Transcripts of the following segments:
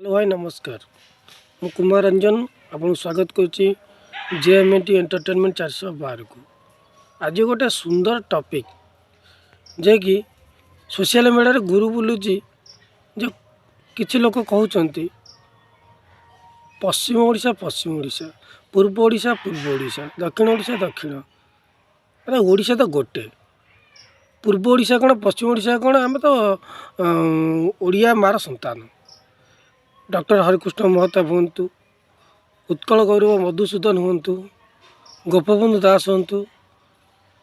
Hello ଭାଇ, ନମସ୍କାର। ମୁଁ କୁମାର ରଞ୍ଜନ ଆପଣଙ୍କୁ ସ୍ୱାଗତ କରୁଛି ଜେ ଏମ୍ ଟି ଏଣ୍ଟରଟେନମେଣ୍ଟ 412କୁ। ଆଜି ଗୋଟେ ସୁନ୍ଦର ଟପିକ୍, ଯିଏକି ସୋସିଆଲ ମିଡ଼ିଆରେ ଘୁରି ବୁଲୁଛି ଯେ କିଛି ଲୋକ କହୁଛନ୍ତି ପଶ୍ଚିମ ଓଡ଼ିଶା ପଶ୍ଚିମ ଓଡ଼ିଶା, ପୂର୍ବ ଓଡ଼ିଶା ପୂର୍ବ ଓଡ଼ିଶା, ଦକ୍ଷିଣ ଓଡ଼ିଶା ଦକ୍ଷିଣ। ଆରେ, ଓଡ଼ିଶା ତ ଗୋଟେ। ପୂର୍ବ ଓଡ଼ିଶା କ'ଣ, ପଶ୍ଚିମ ଓଡ଼ିଶା କ'ଣ? ଆମେ ତ ଓଡ଼ିଆ ମାଆର ସନ୍ତାନ। ଡକ୍ଟର ହରିକୃଷ୍ଣ ମହତାବ ହୁଅନ୍ତୁ, ଉତ୍କଳ ଗୌରବ ମଧୁସୂଦନ ହୁଅନ୍ତୁ, ଗୋପବନ୍ଧୁ ଦାସ ହୁଅନ୍ତୁ,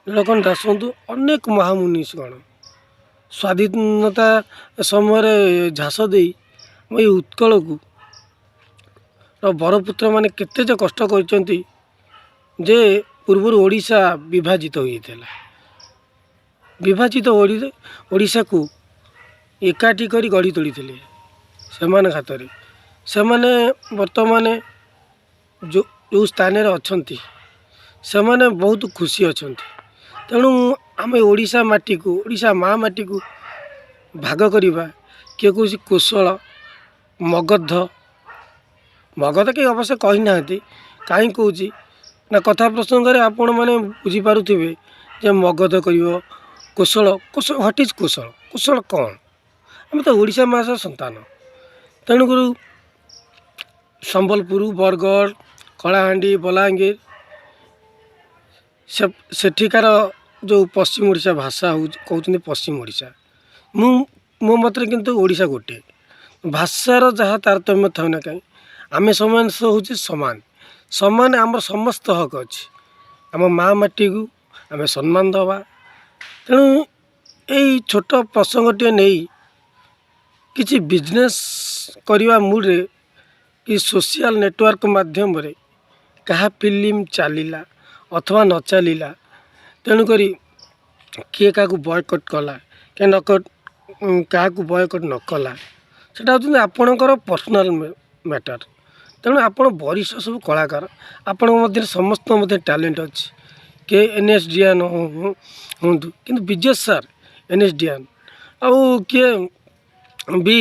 ନୀଳକଣ୍ଠ ଦାସ ହୁଅନ୍ତୁ, ଅନେକ ମହାମୁନିଗଣ ସ୍ୱାଧୀନତା ସମୟରେ ଝାସ ଦେଇ ଆମ ଏଇ ଉତ୍କଳକୁ ର ବରପୁତ୍ରମାନେ କେତେ ଯେ କଷ୍ଟ କରିଛନ୍ତି ଯେ ପୂର୍ବରୁ ଓଡ଼ିଶା ବିଭାଜିତ ହୋଇଯାଇଥିଲା। ବିଭାଜିତ ଓଡ଼ିଶାକୁ ଏକାଠି କରି ଗଢ଼ି ତୋଳିଥିଲେ ସେମାନଙ୍କ ହାତରେ। ସେମାନେ ବର୍ତ୍ତମାନ ଯେଉଁ ଯେଉଁ ସ୍ଥାନରେ ଅଛନ୍ତି, ସେମାନେ ବହୁତ ଖୁସି ଅଛନ୍ତି। ତେଣୁ ଆମେ ଓଡ଼ିଶା ମାଟିକୁ, ଓଡ଼ିଶା ମା ମାଟିକୁ ଭାଗ କରିବା, କିଏ କହୁଛି କୋଶଳ, ମଗଧ। ମଗଧ କେହି ଅବଶ୍ୟ କହିନାହାନ୍ତି। କାହିଁ କହୁଛି ନା, କଥା ପ୍ରସଙ୍ଗରେ ଆପଣମାନେ ବୁଝିପାରୁଥିବେ ଯେ ମଗଧ କରିବ, Koshal, Koshal, what is Koshal? Koshal କ'ଣ? ଆମେ ତ ଓଡ଼ିଶା ମାଆର ସନ୍ତାନ। ତେଣୁକରି ସମ୍ବଲପୁର, ବରଗଡ଼, କଳାହାଣ୍ଡି, ବଲାଙ୍ଗୀର, ସେ ସେଠିକାର ଯେଉଁ ପଶ୍ଚିମ ଓଡ଼ିଶା ଭାଷା ହେଉଛି, କହୁଛନ୍ତି ପଶ୍ଚିମ ଓଡ଼ିଶା। ମୁଁ ମୋ ମତରେ କିନ୍ତୁ ଓଡ଼ିଶା ଗୋଟିଏ। ଭାଷାର ଯାହା ତାରତମ୍ୟ ଥାଉ ନା କାହିଁ, ଆମେ ସମସ୍ତେ ହେଉଛି ସମାନ ସମାନ। ଆମର ସମସ୍ତ ହକ୍ ଅଛି। ଆମ ମା ମାଟିକୁ ଆମେ ସମ୍ମାନ ଦେବା। ତେଣୁ ଏଇ ଛୋଟ ପ୍ରସଙ୍ଗଟିଏ ନେଇ କିଛି ବିଜନେସ୍ କରିବା ମୁଡ଼ରେ କି ସୋସିଆଲ୍ ନେଟୱାର୍କ ମାଧ୍ୟମରେ କାହା ଫିଲ୍ମ ଚାଲିଲା ଅଥବା ନ ଚାଲିଲା, ତେଣୁକରି କିଏ କାହାକୁ ବୟକଟ୍ କଲା, କିଏ ନ କାହାକୁ ବୟକଟ୍ ନ କଲା, ସେଇଟା ହେଉଛନ୍ତି ଆପଣଙ୍କର ପର୍ସନାଲ୍ ମ୍ୟାଟର୍। ତେଣୁ ଆପଣ ବରିଷ୍ଠ ସବୁ କଳାକାର, ଆପଣଙ୍କ ମଧ୍ୟରେ, ସମସ୍ତଙ୍କ ମଧ୍ୟରେ ଟ୍ୟାଲେଣ୍ଟ ଅଛି। କିଏ ଏନ୍ ଏସ୍ ଡିଆନ୍ ହୁଅନ୍ତୁ, କିନ୍ତୁ ବିଜୟ ସାର୍, ଏନ୍ ଏସ୍ ଡିଆନ୍ ଆଉ କିଏ ବି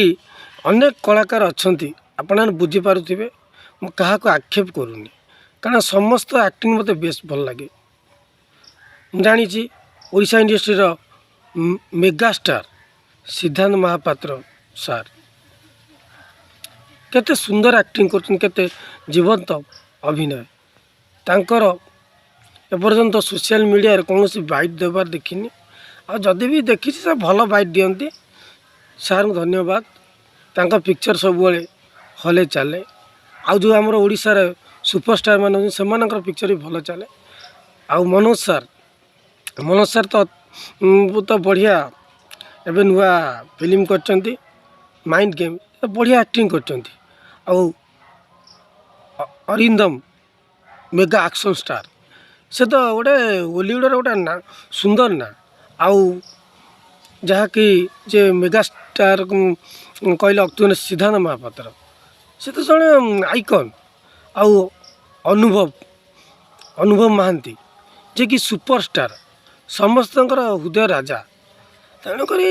ଅନେକ କଳାକାର ଅଛନ୍ତି। ଆପଣମାନେ ବୁଝିପାରୁଥିବେ, ମୁଁ କାହାକୁ ଆକ୍ଷେପ କରୁନି, କାରଣ ସମସ୍ତ ଆକ୍ଟିଂ ମୋତେ ବେଶ ଭଲ ଲାଗେ। ମୁଁ ଜାଣିଛି ଓଡ଼ିଶା ଇଣ୍ଡଷ୍ଟ୍ରିର ମେଗାଷ୍ଟାର ସିଦ୍ଧାନ୍ତ ମହାପାତ୍ର ସାର୍ କେତେ ସୁନ୍ଦର ଆକ୍ଟିଂ କରୁଛନ୍ତି, କେତେ ଜୀବନ୍ତ ଅଭିନୟ ତାଙ୍କର। ଏପର୍ଯ୍ୟନ୍ତ ସୋସିଆଲ ମିଡ଼ିଆରେ କୌଣସି ବାଇଟ୍ ଦେବାର ଦେଖିନି, ଆଉ ଯଦି ବି ଦେଖିଛି, ସେ ଭଲ ବାଇଟ୍ ଦିଅନ୍ତି। ସାର୍ଙ୍କୁ ଧନ୍ୟବାଦ। ତାଙ୍କ ପିକ୍ଚର୍ ସବୁବେଳେ ହଲ୍ରେ ଚାଲେ। ଆଉ ଯେଉଁ ଆମର ଓଡ଼ିଶାରେ ସୁପରଷ୍ଟାର ମାନେ ଅଛନ୍ତି, ସେମାନଙ୍କର ପିକ୍ଚର୍ ବି ଭଲ ଚାଲେ। ଆଉ ମନୋଜ ସାର୍, ମନୋଜ ସାର୍ ତ ବଢ଼ିଆ। ଏବେ ନୂଆ ଫିଲ୍ମ କରିଛନ୍ତି ମାଇଣ୍ଡ ଗେମ୍, ବଢ଼ିଆ ଆକ୍ଟିଂ କରିଛନ୍ତି। ଆଉ ଅରିନ୍ଦମ, ମେଗା ଆକ୍ସନ୍ ଷ୍ଟାର୍, ସେ ତ ଗୋଟେ ଓଲିଉଡ଼ର ଗୋଟେ ନାଁ, ସୁନ୍ଦର ନାଁ। ଆଉ ଯାହାକି ଯେ ମେଗା ଷ୍ଟାର୍ କହିଲେ ଅକ୍ଟୋବର ସିଦ୍ଧାନ୍ତ ମହାପାତ୍ର, ସେ ତ ଜଣେ ଆଇକନ୍। ଆଉ ଅନୁଭବ, ଅନୁଭବ ମହାନ୍ତି, ଯିଏକି ସୁପରଷ୍ଟାର, ସମସ୍ତଙ୍କର ହୃଦୟ ରାଜା। ତେଣୁକରି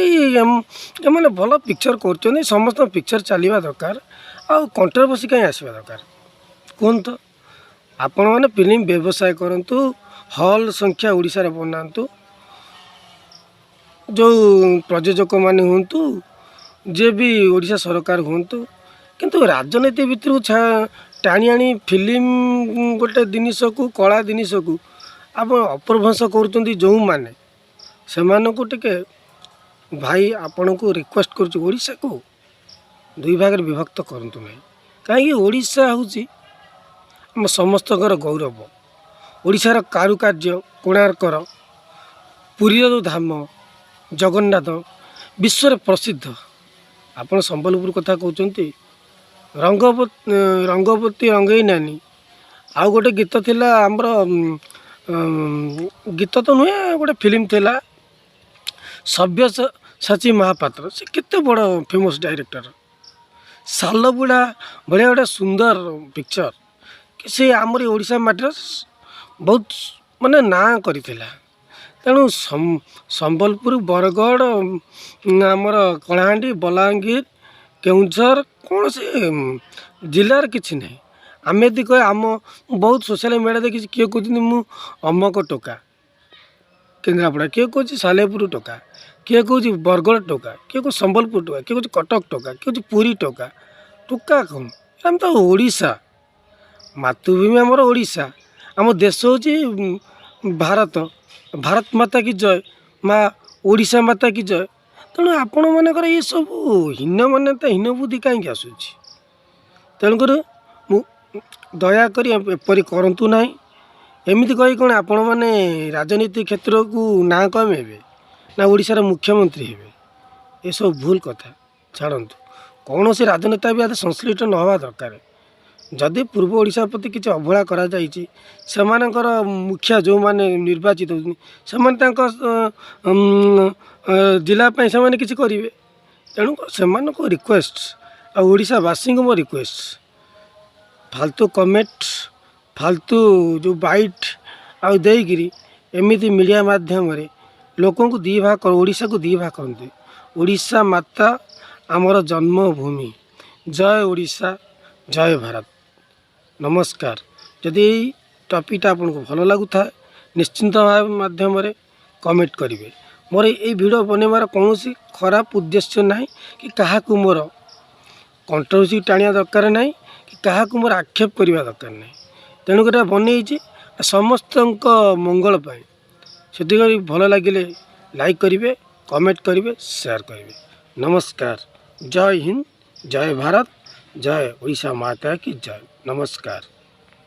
ଏମାନେ ଭଲ ପିକ୍ଚର୍ କରୁଛନ୍ତି, ସମସ୍ତଙ୍କ ପିକ୍ଚର୍ ଚାଲିବା ଦରକାର। ଆଉ କଣ୍ଟ୍ରୋଭର୍ସି କାହିଁ ଆସିବା ଦରକାର, କୁହନ୍ତୁ ତ? ଆପଣମାନେ ଫିଲ୍ମ ବ୍ୟବସାୟ କରନ୍ତୁ, ହଲ୍ ସଂଖ୍ୟା ଓଡ଼ିଶାରେ ବନାନ୍ତୁ, ଯେଉଁ ପ୍ରଯୋଜକମାନେ ହୁଅନ୍ତୁ, ଯିଏ ବି ଓଡ଼ିଶା ସରକାର ହୁଅନ୍ତୁ। କିନ୍ତୁ ରାଜନୀତି ଭିତରକୁ ଟାଣି ଆଣି ଫିଲ୍ମ ଗୋଟେ ଜିନିଷକୁ, କଳା ଜିନିଷକୁ ଆପଣ ଅପଭ୍ରଂଶ କରୁଛନ୍ତି ଯେଉଁମାନେ, ସେମାନଙ୍କୁ ଟିକେ ଭାଇ ଆପଣଙ୍କୁ ରିକ୍ୱେଷ୍ଟ କରୁଛି, ଓଡ଼ିଶାକୁ ଦୁଇ ଭାଗରେ ବିଭକ୍ତ କରନ୍ତୁ ନାହିଁ। କାହିଁକି ଓଡ଼ିଶା ହେଉଛି ଆମ ସମସ୍ତଙ୍କର ଗୌରବ। ଓଡ଼ିଶାର କାରୁକାର୍ଯ୍ୟ କୋଣାର୍କର, ପୁରୀର ଯେଉଁ ଧାମ ଜଗନ୍ନାଥ ବିଶ୍ୱରେ ପ୍ରସିଦ୍ଧ। ଆପଣ ସମ୍ବଲପୁର କଥା କହୁଛନ୍ତି, ରଙ୍ଗବତୀ ରଙ୍ଗେଇ ନାନୀ। ଆଉ ଗୋଟେ ଗୀତ ଥିଲା ଆମର, ଗୀତ ତ ନୁହେଁ, ଗୋଟେ ଫିଲ୍ମ ଥିଲା, ସବ୍ୟସାଚୀ ମହାପାତ୍ର, ସେ କେତେ ବଡ଼ ଫେମସ୍ ଡାଇରେକ୍ଟର। ସାଲବୁଢ଼ା ଭଳିଆ ଗୋଟେ ସୁନ୍ଦର ପିକ୍ଚର୍ ସେ ଆମରି ଓଡ଼ିଶା ମାଟିର ବହୁତ ମାନେ ନାଁ କରିଥିଲା। ତେଣୁ ସମ୍ବଲପୁର, ବରଗଡ଼, ଆମର କଳାହାଣ୍ଡି, ବଲାଙ୍ଗୀର, କେଉଁଝର କୌଣସି ଜିଲ୍ଲାର କିଛି ନାହିଁ। ଆମେ ଯଦି କହିବା, ଆମ ବହୁତ ସୋସିଆଲ୍ ମିଡ଼ିଆ ଦେଖିଛି, କିଏ କହୁଛନ୍ତି ମୁଁ ଅମକ ଟୋକା କେନ୍ଦ୍ରାପଡ଼ା, କିଏ କହୁଛି ସାଲେପୁର ଟୋକା, କିଏ କହୁଛି ବରଗଡ଼ ଟୋକା, କିଏ କହୁଛି ସମ୍ବଲପୁର ଟୋକା, କିଏ କହୁଛି କଟକ ଟୋକା, କିଏ କହୁଛି ପୁରୀ ଟୋକା। ଟୋକା କ'ଣ? ଆମେ ତ ଓଡ଼ିଶା, ମାତୃଭୂମି ଆମର ଓଡ଼ିଶା, ଆମ ଦେଶ ହେଉଛି ଭାରତ। ଭାରତ ମାତା କି ଜୟ, ମା ଓଡ଼ିଶା ମାତା କି ଜୟ। ତେଣୁ ଆପଣମାନଙ୍କର ଏସବୁ ହୀନମନ୍ୟତା, ହୀନ ବୁଦ୍ଧି କାହିଁକି ଆସୁଛି? ତେଣୁକରି ମୁଁ ଦୟାକରି ଏପରି କରନ୍ତୁ ନାହିଁ। ଏମିତି କହି କ'ଣ ଆପଣମାନେ ରାଜନୀତି କ୍ଷେତ୍ରକୁ ନାଁ କମେଇବେ ନା ଓଡ଼ିଶାର ମୁଖ୍ୟମନ୍ତ୍ରୀ ହେବେ? ଏସବୁ ଭୁଲ କଥା, ଛାଡ଼ନ୍ତୁ। କୌଣସି ରାଜନେତା ବି ଏଥିରେ ସଂଶ୍ଳିଷ୍ଟ ନ ହେବା ଦରକାର। ଯଦି ପୂର୍ବ ଓଡ଼ିଶା ପ୍ରତି କିଛି ଅବହେଳା କରାଯାଇଛି, ସେମାନଙ୍କର ମୁଖିଆ ଯେଉଁମାନେ ନିର୍ବାଚିତ ହେଉଛନ୍ତି, ସେମାନେ ତାଙ୍କ ଜିଲ୍ଲା ପାଇଁ ସେମାନେ କିଛି କରିବେ। ତେଣୁ ସେମାନଙ୍କୁ ରିକ୍ୱେଷ୍ଟ ଆଉ ଓଡ଼ିଶାବାସୀଙ୍କୁ ମୋ ରିକ୍ୱେଷ୍ଟ, ଫାଲତୁ କମେଣ୍ଟ, ଫାଲତୁ ଯେଉଁ ବାଇଟ୍ ଆଉ ଦେଇକିରି ଏମିତି ମିଡ଼ିଆ ମାଧ୍ୟମରେ ଲୋକଙ୍କୁ ଦୁଇ ଭାଗ, ଓଡ଼ିଶାକୁ ଦୁଇ ଭାଗ କରନ୍ତି। ଓଡ଼ିଶା ମାତା ଆମର ଜନ୍ମଭୂମି। ଜୟ ଓଡ଼ିଶା, ଜୟ ଭାରତ। ନମସ୍କାର। ଯଦି ଏଇ ଟପିକ୍ଟା ଆପଣଙ୍କୁ ଭଲ ଲାଗୁଥାଏ, ନିଶ୍ଚିନ୍ତ ଭାବେ ମାଧ୍ୟମରେ କମେଣ୍ଟ କରିବେ। ମୋର ଏଇ ଭିଡ଼ିଓ ବନେଇବାର କୌଣସି ଖରାପ ଉଦ୍ଦେଶ୍ୟ ନାହିଁ କି କାହାକୁ ମୋର କଣ୍ଟ୍ରୋଭର୍ସି ଟାଣିବା ଦରକାର ନାହିଁ କି କାହାକୁ ମୋର ଆକ୍ଷେପ କରିବା ଦରକାର ନାହିଁ। ତେଣୁକରି ଏଇଟା ବନେଇଛି ସମସ୍ତଙ୍କ ମଙ୍ଗଳ ପାଇଁ। ସେଥିପାଇଁ ଭଲ ଲାଗିଲେ ଲାଇକ୍ କରିବେ, କମେଣ୍ଟ କରିବେ, ସେୟାର କରିବେ। ନମସ୍କାର। ଜୟ ହିନ୍ଦ, ଜୟ ଭାରତ, ଜୟ ଓଡ଼ିଶା ମାତା କି ଜୟ। ନମସ୍କାର।